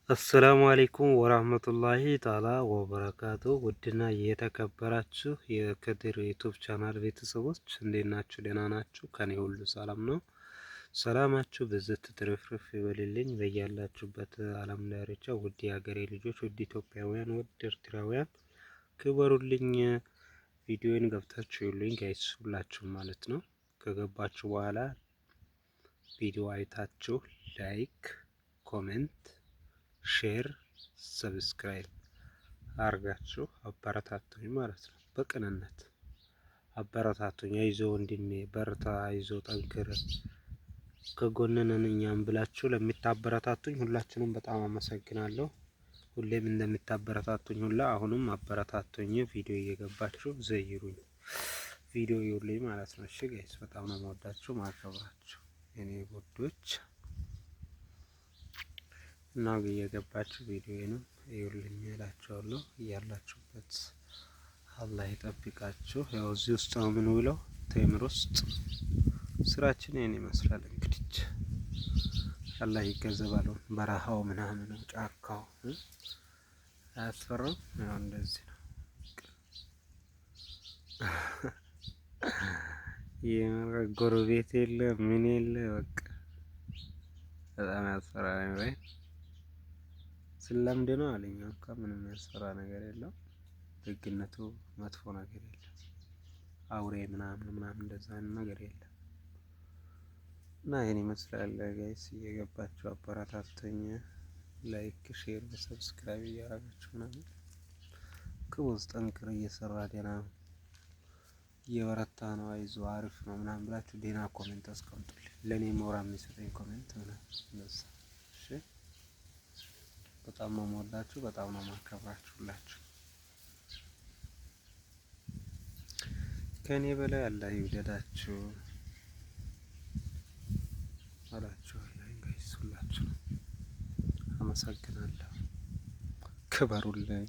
አሰላሙ አሌይኩም ወራህመቱላሂ ተዓላ ወበረካቱ። ውድና የተከበራችሁ የከድር YouTube channel ቤተሰቦች፣ እንዴት ናችሁ? ደህና ናችሁ? ከኔ ሁሉ ሰላም ነው። ሰላማችሁ ብዝት ትርፍርፍ ይበልልኝ በያላችሁበት ዓለም ዳርቻ። ውድ የሀገሬ ልጆች፣ ውድ ኢትዮጵያውያን፣ ውድ ኤርትራውያን፣ ክበሩልኝ። ቪዲዮን ገብታችሁ ይሉኝ guys፣ ሁላችሁም ማለት ነው። ከገባችሁ በኋላ ቪዲዮ አይታችሁ like፣ comment፣ share፣ subscribe አርጋችሁ አበረታቱኝ ማለት ነው። በቅንነት አበረታቱኝ። አይዞ ወንድሜ በርታ፣ አይዞ ጠንክር፣ ከጎንህ ነን እኛም ብላችሁ ለምታበረታቱኝ ሁላችሁንም በጣም አመሰግናለሁ። ሁሌም እንደምታበረታቱኝ ሁላ አሁንም አበረታቱኝ። ቪዲዮ እየገባችሁ ዘይሩኝ፣ ቪዲዮ ይውልኝ ማለት ነው። እሺ guys፣ በጣም ነው የምወዳችሁ፣ ማከብራችሁ የኔ ውዶች፣ እና እየገባችሁ ቪዲዮዬንም እዩልኝ እላችኋለሁ። እያላችሁበት አላህ ይጠብቃችሁ። ያው እዚህ ውስጥ ነው የምንውለው፣ ቴምር ውስጥ ስራችን ይህን ይመስላል። እንግዲህ አላህ ይገዘባለው። በረሃው ምናምን ጫካው አያስፈራም። ያው እንደዚህ ነው። ጎረቤት የለ፣ ምን የለ፣ በቃ በጣም ያስፈራል። ስለምድ ነው አለኝ። እንኳ ምንም ያስፈራ ነገር የለም። ደግነቱ መጥፎ ነገር የለም። አውሬ ምናምን ምናምን እንደዛ ነገር የለም። እና ይህን ይመስላል guys። እየገባችሁ አበረታቱኝ። Like፣ share፣ subscribe እያደረጋችሁ ምናምን ክቡዝ ጠንክር፣ እየሰራ ደህና እየበረታ ነው፣ አይዞ አሪፍ ነው ምናምን ብላችሁ ደህና comment አስቀምጡልኝ። ለእኔ ሞራል የሚሰጠኝ comment ምናምን እንደዛ። እሺ፣ በጣም ነው የምወዳችሁ፣ በጣም ነው የማከብራችሁ ሁላችሁ። ከእኔ በላይ አላህ ይውደዳችሁ እላችኋለሁ። Guys፣ ሁላችሁ አመሰግናለሁ። ክበሩልኝ።